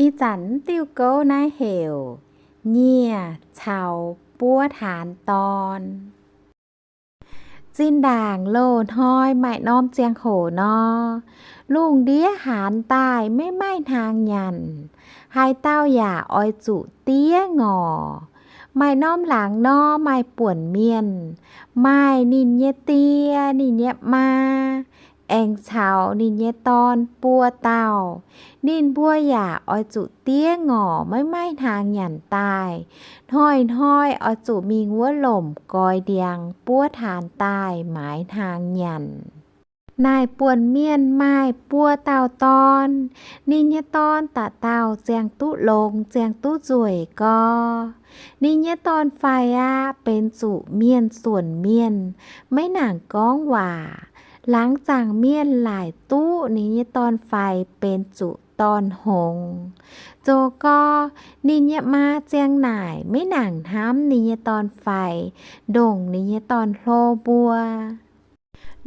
Ih zanc diuh gouv naaiv heuc Nyieh caux Buov Taanx Dorn. Zinh ndaangc loz-hnoi maaih norm ziangh hoc nor, lungh ndiev haanz daaih maiv maaih hnaangx nyanc, haaix dauh yaac oix zuqc diev ngorc. Maaih norm laangz nor maaih buonc mienh, maaih ninh nyei die, ninh nyei maa, aengx caux ninh nyei dorn buo dauh. Ninh mbuo yaac oix zuqc diev ngorc maiv maaih hnaangx nyanc daaih. Hnoi-hnoi oix zuqc mingh wuov lomc goix ndiangx buov taanx daaih maaiz hnaangx nyanc. Naaic buonc mienh maaih buo dauh dorn. Ninh nyei dorn dauh dauh ziangh duqv longx, ziangh duqv nzueic gorx. Ninh nyei dorn-faix aqv, benx zuqc mienh suonc mienh, maiv nangc gorngv waac. Laangz zaangc mienh laaic duqv ninh nyei dorn-faix benx zuqc dorn-hngongx. Zoux gorx, ninh nyei maa ziang naaic maiv nangc hnamv ninh nyei dorn-faix, ndongc ninh nyei dorn-hlo mbuo.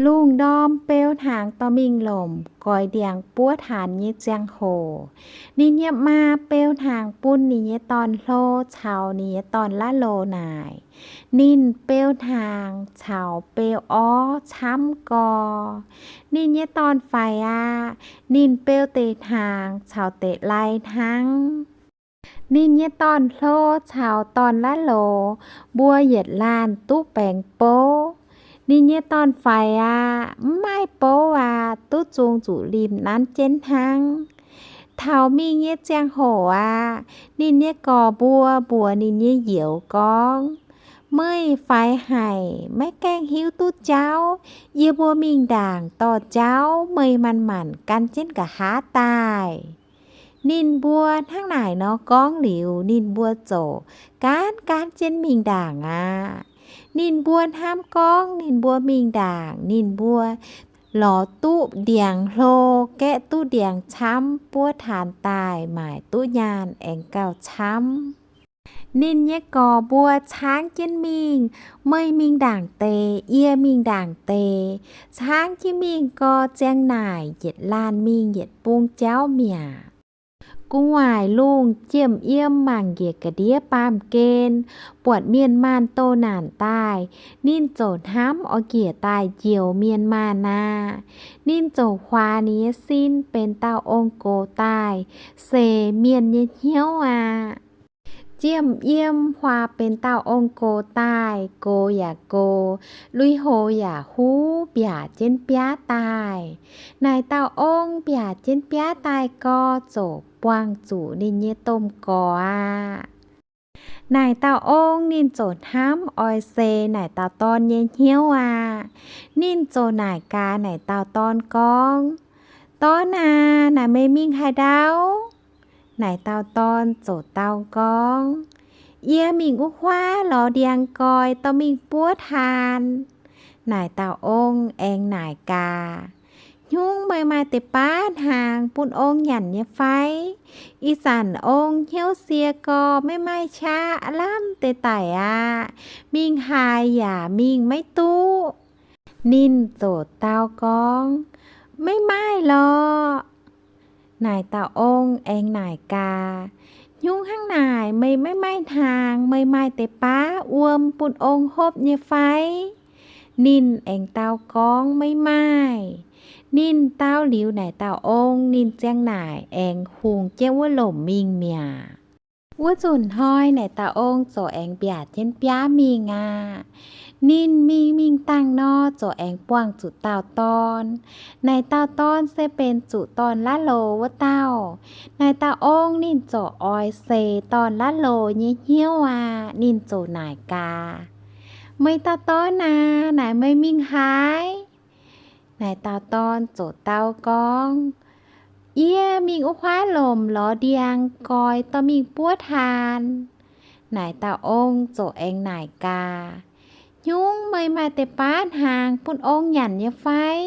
Lungh ndorm beu hnaangx dorh mingh lomc goix ndiangx buov taanx nyei ziangh hoc, ninh nyei maa beu hnaangx bun ninh nyei dorn-hlo caux ninh nyei dorn-la'loz naaic. Ninh beu hnaangx caux beu orv camv gorx. Ninh nyei dorn-faix aqv, ninh beu deix hnaangx caux deix lai hnangv. Ninh nyei dorn-hlo caux dorn-la'loz mbuo yietc laanh duqv baengc bouv. Ninh nyei dorn-faix aqv, mv maaih bouv aqv, duqv zung zuqc limh nanv jienv hnangv. Taux mingh nyei ziangh hoc aqv, ninh nyei gorx mbuo mbuox ninh nyei youz gorngv, meih faix haic, maiv gaengh hiuv duqv jauv. Yie mbuo mingh ndaangc dorh jauv, meih manc-manc gan jienv nqa'haav daaih. Ninh mbuo hnangv naaic nor gorngv liuz, ninh mbuo ziouc gaanv gaanv jienv mingh ndaangc aqv. Ninh mbuo hnamv gorngv ninh mbuo mingh ndaangc, ninh mbuo lorz duqv ndiangx-hlo, gaeqv duqv ndiangx camv, buov taanx daaih maaic duqv nyaanh aengx gauh camv. Ninh nyei gorx mbuo caangv jienv mingh, meih mingh ndaangc deix, yie mingh ndaangc deix, caangv jienv mingh gorx ziang naaic yietc laanh mingh yietc bung jauv mi'aqv. Gu'nguaaic lungh jiem yiem mangc njiec ga'ndiev baamh gen, buatc mienh maanh doh naanc daaih, ninh ziouc hnamv oix njiec daaih njoux mienh maanh aqv. Ninh ziouc huaax ninh nyei sin benx dauh ong-gox daaih, seix mienh nyei hnyouv aqv. Jiem yiem huaax benx dauh ong-gox daaih, gox yaac gox, lui-houx yaac huv, mbiaac jienv biaav daaih. Naaic dauh ong mbiaac jienv biaav daaih gorx, ziouc buangh zuqc ninh nyei domh gorx aqv. Naaic dauh ong ninh ziouc hnamv oix seix naaic dauh dorn nyei hnyouv aqv. Ninh ziouc naaic gaax naaic dauh dorn gorngv, Dorn aac, naaic meih mingh haaix ndau? Naaic dauh dorn ziouc dau gorngv, Yie mingh wuov huaav lorz ndiangx-goix dorh mingh buov taanx. Naaic dauh ong aengx naaic gaax, Hnyungv meih maaih deix baav hnaangx bun ong nyanc nyei fai? Ih zanc ong hnyouv sie gorx, maiv maaih qaqv, lamh deix daic aqv. Mingh haaix yaac mingh maiv duqv. Ninh ziouc dau gorngv, Maiv maaih lorqc. Naaic dauh ong aengx naaic gaax, Hnyungv hnangv naaic meih maiv maaih hnaangx, meih maaih deix baav wuom bun ong hopv nyei fai? Ninh aengx dau gorngv, Maiv maaih. Ninh dau liuz naaic dauh ong, ninh ziang naaic aengx hungx jienv wuov lomc mingh mi'aqv. Wuov nzunc hnoi naaic dauh ong ziouc aengx mbiaac jienv biaav mingh aqv. Ninh mingh mingh dangh nor ziouc aengx buangh zuqc dauh dorn. Naaic dauh dorn se benx zuqc dorn-la'loh wuov dauh. Naaic dauh ong ninh ziouc oix seix dorn-la'loh nyei hnyouv aqv. Ninh ziouc naaic gaax, Meih dauh dorn aac, naaic meih mingh haaix? Naaic dauh dorn ziouc dau gorngv, Yie mingh wuov huaav lomc lorz ndiangx-goix dorh mingh buov taanx. Naaic dauh ong ziouc aengx naaic gaax, Hnyungv meih maaih deix baav hnaangx bun ong nyanc nyei fai?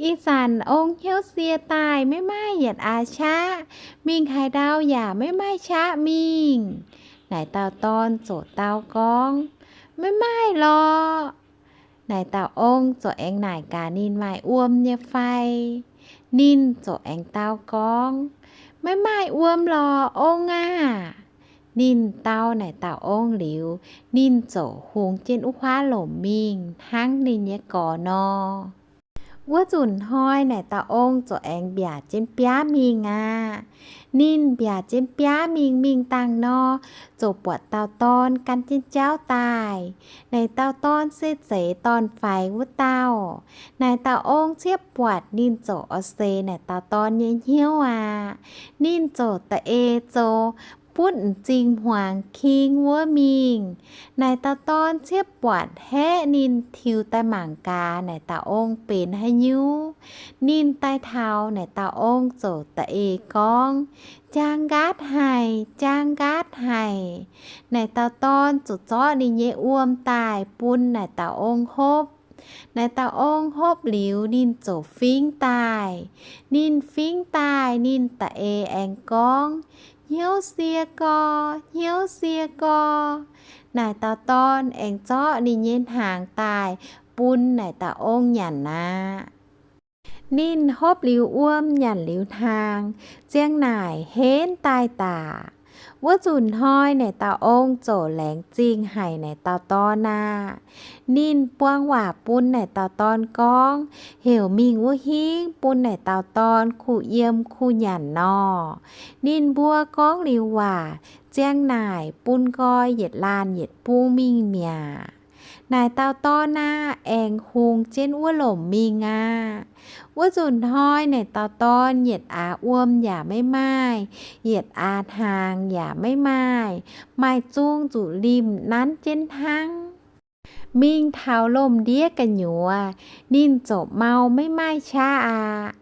Ih zanc ong hnyouv sie daaih maiv maaih yietc aax qaqv, mingh haaix ndau yaac maiv maaih qaqv mingh. Naaic dauh dorn ziouc dau gorngv, Maiv maaih lorqc. Naaic dauh ong ziouc aengx naaic gaax ninh maaih wuom nyei fai. Ninh ziouc aengx dau gorngv, Maiv maaih wuom lorqc, ong aah! Ninh dau naaic dauh ong liuz, ninh ziouc hungx jienv wuov huaav lomc mingh hnangv ninh nyei gorx nor. Wuov nzunc hnoi naaic dauh ong ziouc aengx mbiaac jienv biaav mingh aqv. Ninh mbiaac jienv biaav mingh, mingh dangh nor, ziouc buatc dauh dorn gan jienv jauv daaih. Naaic dauh dorn se zeiz dorn-faix wuov dauh. Naaic dauh ong ciev buatc ninh ziouc oix seix naaic dauh dorn nyei hnyouv aqv. Ninh ziouc da'eix zoux butv m'zing hmuangx king wuov mingh. Naaic dauh dorn ciev buatc haeqv ninh tiux daaih mangc gaax naaic dauh ong benx haaix nyungc. Ninh daaih taux naaic dauh ong ziouc da'eix gorngv, Jaang nqaatv haic, jaang nqaatv haic. Naaic dauh dorn ziouc zorqv ninh nyei wuom daaih bun naaic dauh ong hopv. Naaic dauh ong hopv liuz, ninh ziouc fingx daaih. Ninh fingx daaih, ninh da'eix aengx gorngv, Hnyouv sie gor, hnyouv sie gor. Naaic dauh dorn aengx zorqv ninh nyei hnaangx daaih bun naaic dauh ong nyanc aqv. Ninh hopv liuz wuom, nyanc liuz hnaangx, ziang naaic henv daaih daac. Wuov nzunc hnoi naaic dauh ong ziouc laengz zingh haic naaic dauh dorn aqv. Ninh buang waac bun naaic dauh dorn gorngv, heuc mingh wuov hingv bun naaic dauh dorn kuh yiem kuh nyanc nor. Ninh mbuo gorngv liuz waac, ziang naaic bun nqoi yietc laanh yietc bung mingh mi'aqv. Naaic dauh dorn aqv, aengx hungx jienv wuov lomc mingh aqv. Wuov nzunc hnoi naaic dauh dorn yietc aax wuom yaac maiv maaih, yietc aax hnaangx yaac maiv maaih, maaih zung zuqc limh nanv jienv hnangv. Mingh taux lomh ndiev gu'nyuoz, ninh ziouc mau maiv maaih qaqv aqv.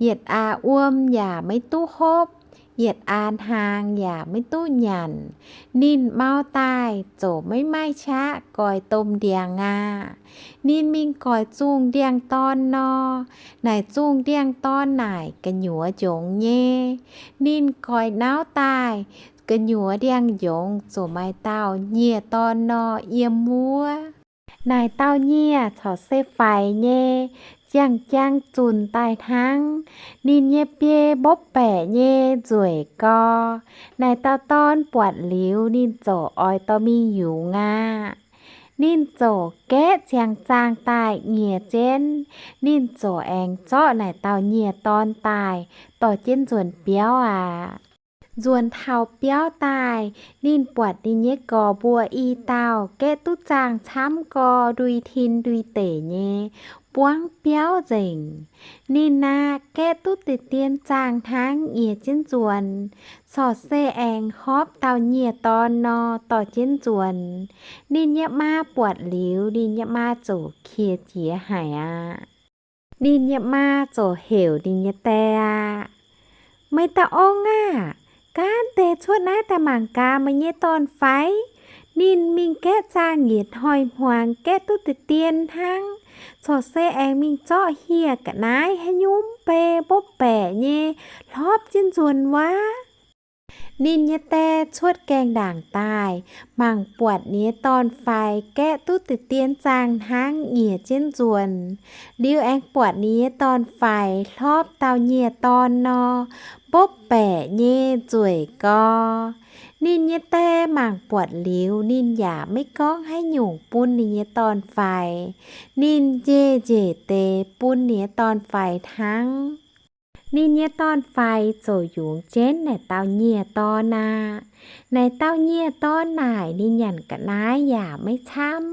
Yietc aax wuom yaac maiv duqv hopv, yietc aax hnaangx yaac maiv duqv nyanc. Ninh mau daaih ziouc maiv maaih qaqv goix domh ndiangx aqv. Ninh mingh goix zungh ndiangx-dorn nor. Naaic zungh ndiangx-dorn naaic gu'nyuoz njongx nyei. Ninh goix nauv daaih, gu'nyuoz ndiangx-njongx ziouc maaih dauh nyieh-dorn nor yiem wuov. Naaic dauh nyieh corc se faix nyei, jang-jang zunc daaih hnangv. Ninh nyei biei mbopv baeqc nyei nzueic gor. Naaic dauh dorn buatc liuz, ninh ziouc oix dorh mingh yungz aqv. Ninh ziouc gaeqv ziangx zaangh daaih nyieh jienv. Ninh ziouc aengx zorqv naaic dauh nyieh-dorn daaih dorh jienv nzuonx biauv aqv. Nzuonx taux biauv daaih, ninh buatc ninh nyei gorx mbuo i dauh gaeqv duqv zaangh camv gor, ndui tin ndui deic nyei, buangv biauv nzengc. Ninh aqv, gaeqv duqv deix dien zaangh hnangv, nyieh jienv nzuonx, corc se aengx hopv dauh nyieh-dorn nor dorh jienv nzuonx. Ninh nyei maa buatc liuz, ninh nyei maa ziouc qiex jiez haic aqv. Ninh nyei maa ziouc heuc ninh nyei die aqv, Meih dauh ong aah! Gaanv deix cuotv naaiv daaih mangc gaax meih nyei dorn-faix. Ninh mingh gaeqv zaangh yietc hnoi-hmuangx, gaeqv duqv deix dien hnangv, corc se aengx mingh zorqv hieh ga'naaiv haaix nyungc mbei mbopv baeqc nyei hlorpv jienv nzuonx wuov. Ninh nyei die cuotv gaengh ndaangc daaih, mangc buatc ninh nyei dorn-faix gaeqv duqv deix dien zaangh hnangv, nyieh jienv nzuonx. Liuz aengx buatc ninh nyei dorn-faix hlorpv dauh nyieh-dorn nor, mbopv baeqc nyei nzueic gor. Ninh nyei die mangc buatc liuz, ninh yaac maiv gorngv haaix nyungc bun ninh nyei dorn-faix. Ninh njiec njiec deix bun ninh nyei dorn-faix hnangv. Ninh nyei dorn-faix ziouc yungz jienv naaic dauh nyieh-dorn aqv. Naaic dauh nyieh-dorn naaic ninh nyanc ga'naaiv yaac maiv camv,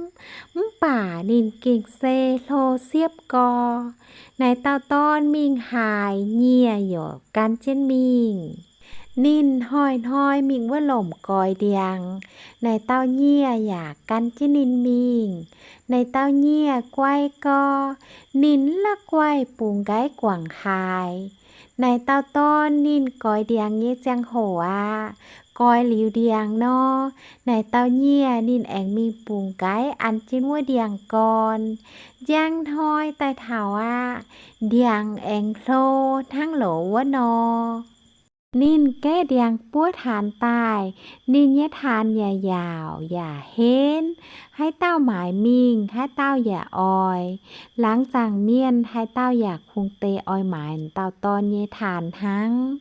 mv baac ninh gengh se hlo siepv gor. Naaic dauh dorn mingh haaix, nyieh yaac gan jienv mingh. Ninh hnoi-hnoi mingh wuov lomc goix ndiangx. Naaic dauh nyieh yaac gan jienv ninh mingh. Naaic dauh nyieh guai gor, ninh mv la'guaih bungx nqaiv guangc haaix. Naaic dauh dorn ninh goix ndiangx nyei ziangh hoc aqv, goix liuz ndiangx nor, naaic dauh nyieh ninh aengx mingh bungx nqaiv an jienv wuov ndiangx-gorn. Njang hnoi daaih taux aqv, ndiangx aengx hlo hnangv loz wuov nor. Ninh gaeqv ndiangx buov taanx daaih, ninh nyei taanx yaac yaauc yaac henv, haaix dauh maaiz mingh, haaix dauh yaac oix. Laangz zaangc mienh haaix dauh yaac kungx deix oix maaiz dauh dorn nyei taanx hnangv.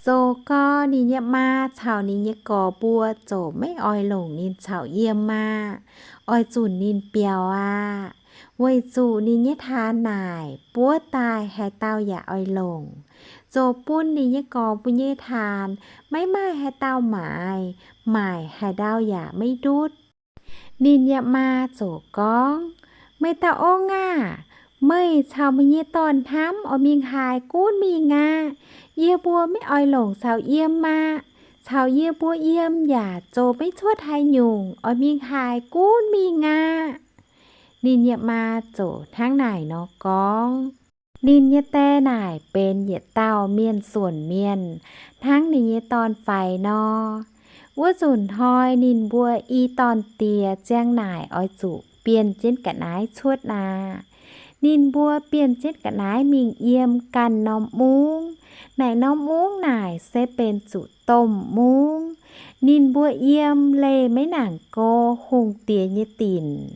Zoux gau ninh nyei maa caux ninh nyei gorx mbuo ziouc maiv oix longc ninh caux yiem aqv. Oix zunc ninh biaux aqv. Weic zuqc ninh nyei taan naaic buov daaih haaix dauh yaac oix longc, zoux bun ninh nyei gorx mbuo nyei taan maiv maaih haaix dauh maaiz, maaic haaix ndau yaac maiv ndutv. Ninh nyei maa ziouc gorngv, Meih dauh ong aah! Meih caux meih nyei dorn-hnamv oix mingh haaix gunv mingh aqv. Yie mbuo maiv oix longc caux yiem aqv. Caux yie mbuo yiem yaac zoux maiv cuotv haaix nyungc. Oix mingh haaix gunv mingh aqv. Ninh nyei maa ziouc hnangv naaic nor gorngv. Ninh nyei die naaic benx yietc dauh mienh suonc mienh hnangv ninh nyei dorn-faix nor. Wuov nzunc hnoi ninh mbuo i dorn-diex ziang naaic oix zuqc bienh jienv ga'naaiv cuotv aqv. Ninh mbuo bienh jienv ga'naaiv mingh yiem ganh norm mungv. Naaic norm mungv naaic se benx zuqc domh mungv. Ninh mbuo yiem leih maiv nangc go hungh diex nyei dinc.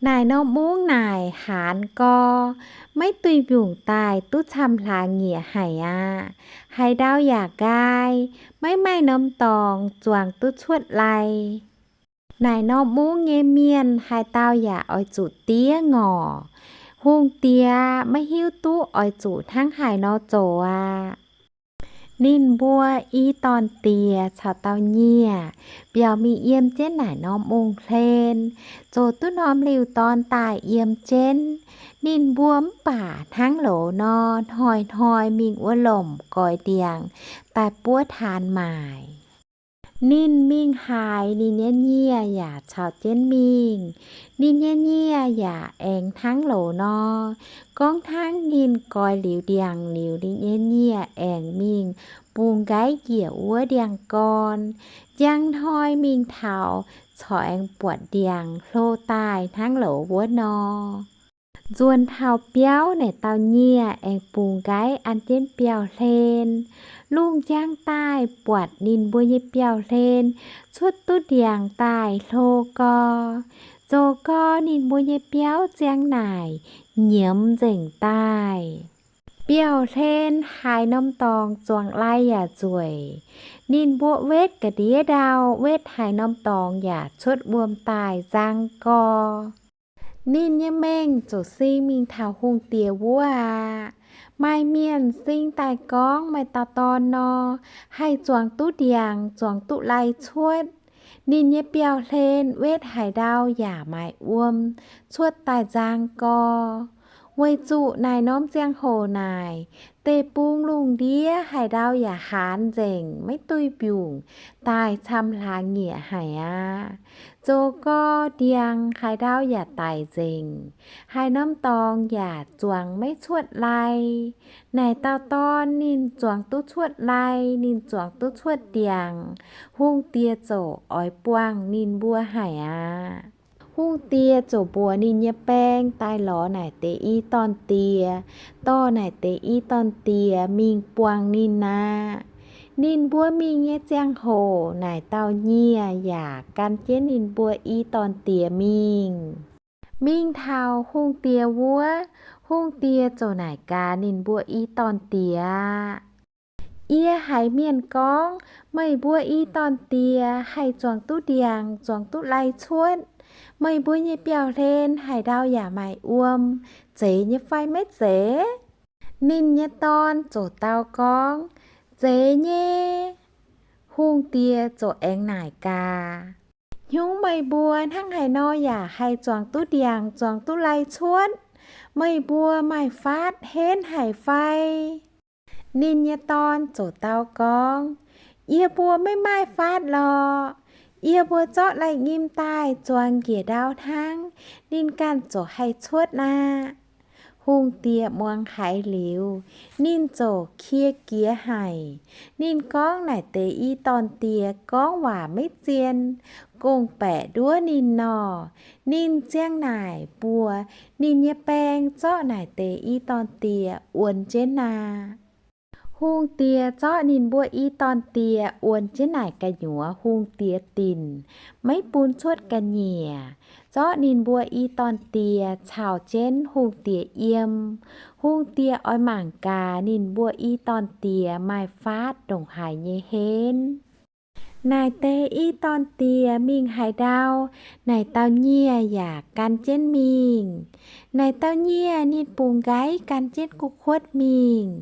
Naaic norm mungv naaic haanz gau, maiv duih mbiungc daaih duqv camv hlaax nyiec haic aqv. Haaix ndau yaac nqaai, maiv maaih norm dorngx zuangx duqv cuotv lai. Naaic norm mungv nyei mienh haaix dauh yaac oix zuqc diev ngorc. Hungh diex maiv hiuv duqv oix zuqc hnangv haaix nor zoux aqv. Ninh mbuo i dorn-diex caux dauh nyieh biaux mingh yiem jienv naaic norm ong-hlen, zoux duqv norm liuh dorn daaih yiem jienv. Ninh mbuo mv baac hnangv loz nor hnoi-hnoi mingh wuov lomc goix ndiangx daaih buov taan maaic. Ninh mingh haaix, ninh nyei nyieh yaac caux jienv mingh. Ninh nyei nyieh yaac aengx hnangv loz nor. Gorngv hnangv ninh goix liuz ndiangx liuz, ninh nyei nyieh aengx mingh bungx nqaiv njiec wuov ndiangx-gorn. Njang hnoi mingh taux corc aengx buatc ndiangx hlo daaih hnangv loz wuov nor. Nzuonx taux biauv naaic dauh nyieh aengx bungx nqaiv an jienv biauv-hlen. Lungh njang daaih buatc ninh mbuo nyei biauv-hlen cuotv duqv ndiangx daaih hlo gau. Zoux gau ninh mbuo nyei biauv ziang naaic nyiemz nzengc daaih. Biauv-hlen haaix norm dorngx zuangx lai yaac nzueic. Ninh mbuo wetv ga'ndiev ndau, wetv haaix norm dorngx yaac cuotv wuom daaih nzang gau. Ninh nyei mengh ziouc sing mingh taux hungh diex wuov aqv. Maaih mienh sing daaih gorngv maaih dauh dorn nor, haih zuangx duqv ndiangx, zuangx duqv lai cuotv. Ninh nyei biauv-hlen wetv haaix ndau yaac maaic wuom cuotv daaih nzang gau. Weic zuqc naaic norm ziangh hoc naaic, deic-bung lungh ndiev haaix ndau yaac haanz nzengc, maiv duih mbiungc daaih camv hlaax nyiec haic aqv. Zoux gau ndiangx haaix ndau yaac daic nzengc. Haaix norm dorngx yaac zuangx maiv cuotv lai. Naaic dauh dorn ninh zuangx duqv cuotv lai, ninh zuangx duqv cuotv ndiangx, hungh diex ziouc oix buangh ninh mbuo haic aqv. Hungh diex ziouc mbuox ninh nyei baeng daaih lorz naaic deix i dorn-diex, dorh naaic deix i dorn-diex mingh buangh ninh aqv. Ninh mbuo mingh nyei ziangh hoc naaic dauh nyieh yaac gan jienv ninh mbuo i dorn-diex mingh. Mingh taux hungh diex wuov, hungh diex ziouc naaic gaax ninh mbuo i dorn-diex aqv. Yie haiz mienh gorngv meih mbuo i dorn-diex haih zuangx duqv ndiangx, zuangx duqv lai cuotv. Meih mbuo nyei biauv-hlen haaix ndau yaac maaic wuom. Zeiz nyei fai maiv zeiz? Ninh nyei dorn ziouc dau gorngv, Zeiz nyei. Hungh diex ziouc aengx naaic gaax, Hnyungv meih mbuo hnangv haaix nor yaac haih zuangx duqv ndiangx, zuangx duqv lai cuotv? Meih mbuo maaih faatv henv haic fai? Ninh nyei dorn ziouc dau gorngv, Yie mbuo maiv maaih faatv lorqc. Yie mbuo zorqv lai-nyim daaih zuangx njiec ndau hnangv, ninh ganh ziouc haih cuotv aqv. Hungh diex muangx haiz liuz, ninh ziouc kie jiex haic. Ninh gorngv naaic deix i dorn-diex gorngv waac maiv zien, gong-baeqc nduov ninh nor. Ninh ziang naaic mbuox ninh nyei baeng zorqv naaic deix i dorn-diex wuonx jienv aqv. Hungh diex zorqv ninh mbuo i dorn-diex wuonx jienv naaic gu'nyuoz hungh diex dinc, maiv bun cuotv ga'nyiec, zorqv ninh mbuo i dorn-diex caux jienv hungh diex yiem. Hungh diex oix mangc gaax ninh mbuo i dorn-diex maaih faatv ndongc haaix nyei henv. Naaic deix i dorn-diex mingh haaix ndau, naaic dauh nyieh yaac gan jienv mingh. Naaic dauh nyieh ninh bungx nqaiv gan jienv gu'kuotv mingh.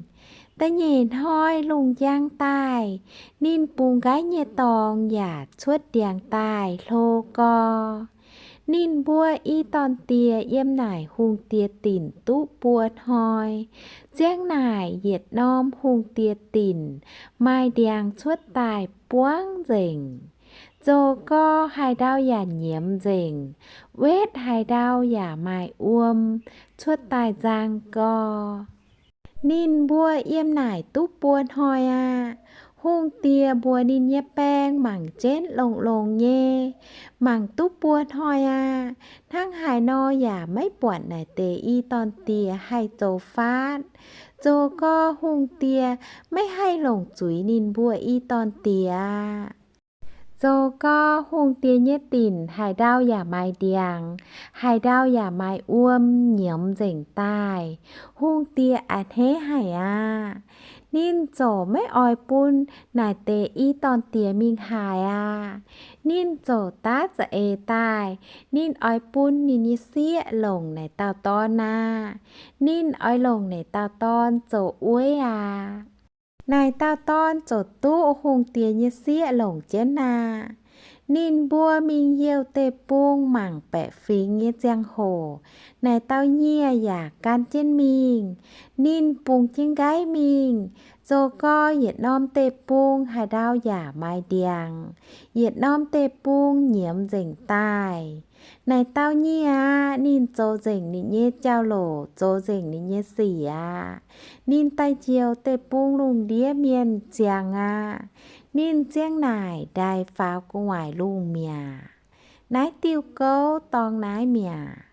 Da'nyeic hnoi lungh njang daaih, ninh bungx nqaiv nyei dorngx yaac cuotv ndiangx daaih hlo gau. Ninh mbuo i dorn-diex yiem naaic hungh diex dinc duqv buo hnoi. Ziang naaic yietc norm hungh diex dinc maaih ndiangx cuotv daaih buangv nzengc. Zoux gau haaix ndau yaac nyiemz nzengc, wetv haaix ndau yaac maaih wuom cuotv daaih nzang gau. Ninh mbuo yiem naaic duqv buo hnoi aqv. Hungh diex mbuox ninh nyei baeng mangc jienv longx-longx nyei, mangc duqv buo hnoi aqv. Hnangv haaix nor yaac maiv buatc naaic deix i dorn-diex haih zoux faatv. Zoux gau hungh diex maiv haih longc zuiz ninh mbuo i dorn-diex aqv. Zoux gau hungh diex nyei dinc haaix ndau yaac maaih ndiangx, haaix ndau yaac maaih wuom nyiemz nzengc daaih. Hungh diex a'hneiv haic aqv. Ninh ziouc maiv oix bun naaic deix i dorn-diex mingh haaix aqv. Ninh ziouc daav za'eix daaih, ninh oix bun ninh nyei sieqv longc naaic dauh dorn aqv. Ninh oix longc naaic dauh dorn zoux uix aqv. Naaic dauh dorn ziouc duqv hungh diex nyei sieqv longc jienv aqv. Ninh mbuo mingh youh deic-bung mangc baeqc fingx nyei ziangh hoc, naaic dauh nyieh yaac gan jienv mingh. Ninh bungx jienv nqaiv mingh, zoux gau yietc norm deic-bung haaix ndau yaac maaih ndiangx, yietc norm deic-bung nyiemz nzengc daaih. Naaic dauh nyieh aqv, ninh zoux nzengc ninh nyei jauv-louc, zoux nzengc ninh nyei sic aqv. Ninh daaih njoux deic-bung lungh ndiev mienh ziangx aqv. Ninh ziang naaic ndaix faaux gu'nguaaic lungh mi'aqv. Naaiv diuh gouv dorng naaiv mi'aqv.